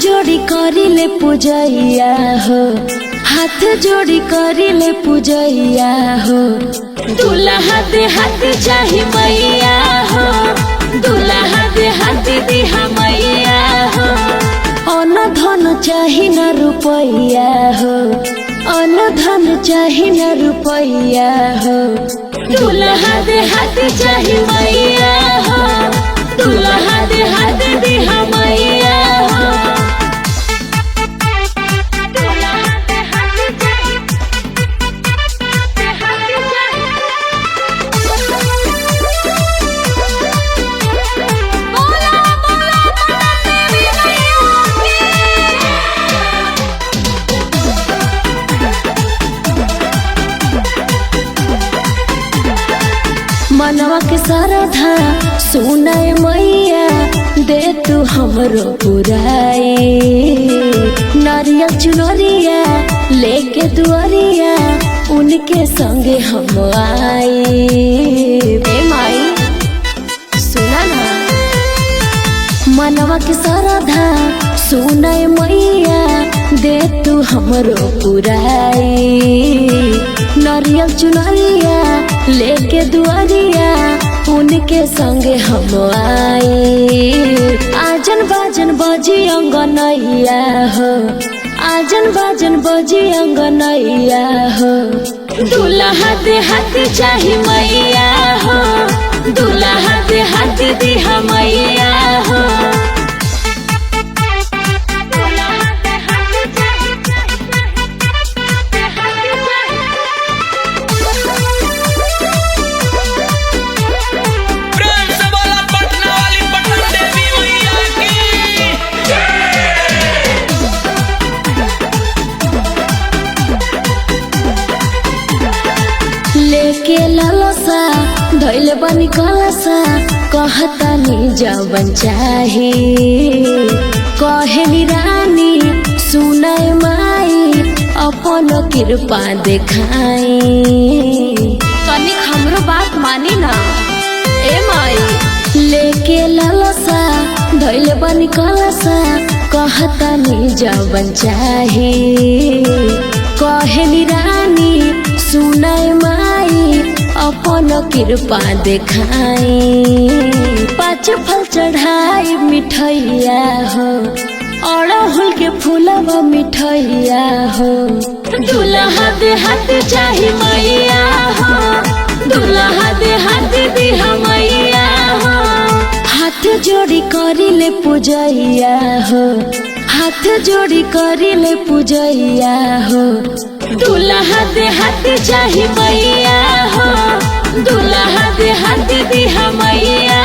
जोड़ी करिले पूजैया हो, हाथ जोड़ी करिले पूजैया हो। दुल्हा दे हाथ चाही मैया हो, दुल्हा दे हाथ दिहा मैया हो। अन्न धन चाही न रुपैया हो, अन्न धन चाही न रुपैया हो। दुल्हा दे हाथ चाही मैया हो, दुल्हा दे हाथ दिहा मैया हो। बोला बोला पटन देवी मैया की। मनवा के सरधा सुनाए मैया, दे तू हमरो पुराए। नारियल चुनरिया लेके दुआरिया, उनके संगे हम आए। ए माई सुना ना, मनवा के सरधा सुनाए मैया, दे तू हमरो पुराए। नारियल चुनरिया लेके दुआरिया, उनके संगे हम आए। आजन बाजन बजी अंगनैया हो, आजन बाजन बजी अंगनैया हो। दुल्हा दे हाथ चाही मैया हो, दुल्हा दे हाथ दिहा मैया हो। प्रेम से बोला पटना वाली पटन देवी मैया की। लेके लालसा धैले बनी कलसा, कहतानी जवन चाही। कहेली रानी सुनाए माई, अपन कृपा देखाई। तनिक हमरो बात मानी ना ए माई। लेके लालसा धैले बनी कलसा, कहतानी जवन चाही। कहेली रानी सुनाए माई, अपन कृपा देखाई। पाँच फल चढ़ाई मिठैया हो, अड़हुल के फूलवा मिठैया हो। दुल्हा दे हाथ चाही मैया हो, दुल्हा दे हाथ दिहा मैया हो। हाथ जोड़ी करिले पूजैया हो, हाथ जोड़ी करिले पूजैया हो। दुल्हा दे हाथ चाही मैया हो, दुल्हा दे हाथ दिहा मैया।